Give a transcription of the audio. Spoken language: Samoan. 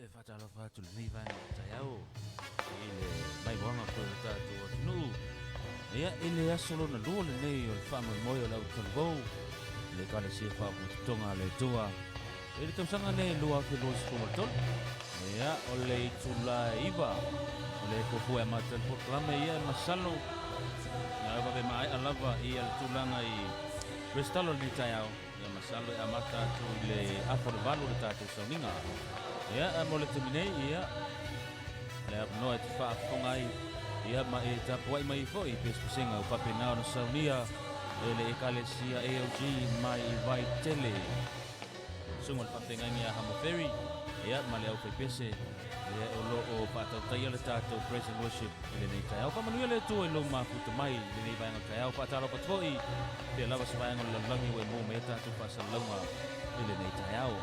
E faatalofa atu lenei vaega o le taeao i le maivaoga foi o le tatou atunuu. Ia, i le aso lona lua lenei o le faamoemoe o le autalavou, le Ekalesia Faapotopotoga a le Atua, i le tausaga nei 2023. Ia, o le itula e 9, o le fuafua e amata le polokalame, ia e masalo, ia vave maea lava ia le tulaga i resitala o lenei taeao. Ia masalo e amata atu i le afa o le 8 le tatou sauniga. Ia, ae mo le taimi nei, ia, le avanoa e te faafofoga ai, ia, ma e tapuai mai ai foi i pesepesega ua faapena ona saunia e le Ekalesia AOG mai i Vaitele. Susuga o le faafeagaiga ia Hamo Ferry, ia, ma le aufaipese, ia, o lo o faatautaia le tatou praise and worship i lenei taeao. Faamanuia le Atua i lou mafuta mai i lenei vaega o le taeao. Faatalofa atu foi, pea lava se vaega o le lalolagi ua e maua mai ai tatou faasalalauga i lenei taeao.